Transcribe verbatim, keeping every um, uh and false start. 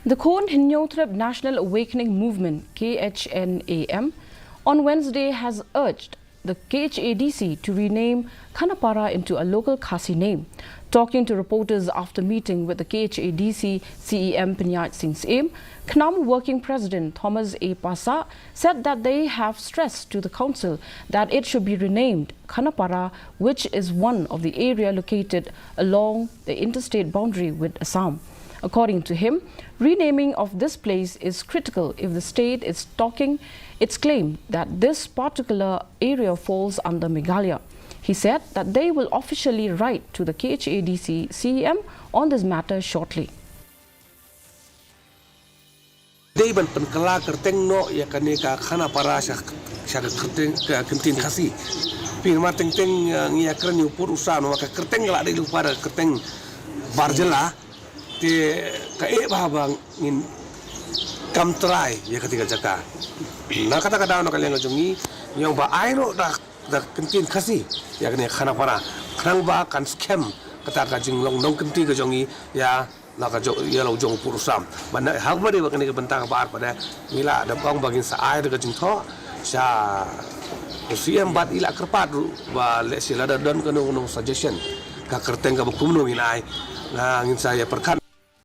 The Khon Hynñiewtrep National Awakening Movement, K H N A M, on Wednesday has urged the K H A D C to rename Khanapara into a local Khasi name. Talking to reporters after meeting with the K H A D C C E M Pynïaid Sing Syiem, KHNAM Working President Thomas A Passah said that they have stressed to the council that it should be renamed Khanapara, which is one of the area located along the interstate boundary with Assam. According to him, renaming of this place is critical if the state is stalking its claim that this particular area falls under Meghalaya. He said that they will officially write to the K H A D C C E M on this matter shortly. Dei ban pynkylla kyrteng noh ïa kane ka Khanapara sha, sha ka kyrteng ka kyntien Khasi. Phi ma teng teng, eh, ngi ïa kren ïa u pud u sam, namar ka kyrteng ka la dei lypa da ka kyrteng bar jylla. Te ka eh bha ba ngin kam trai ïa kata ka jaka. Na kata ka daw na ka liang ka jong ngi, ngi ong ba ai noh da, da kyntien Khasi ïa kane Khanapara. Khnang ba kan skhem kata ka jinglong nongkynti ka jong ngi ïa la ka jong, ïa la u jong u pud u sam. Ban da ha kaba dei ba kane ka bynta kaba ar pat de, ngi la dep ong ba ngin sa ai da ka jingthoh sha u C M bad i la kyrpad ruh ba lehse lada don kano kano suggestion ka kyrteng kaba kumno ngin ai, nga ngin sa ïa pyrkhat.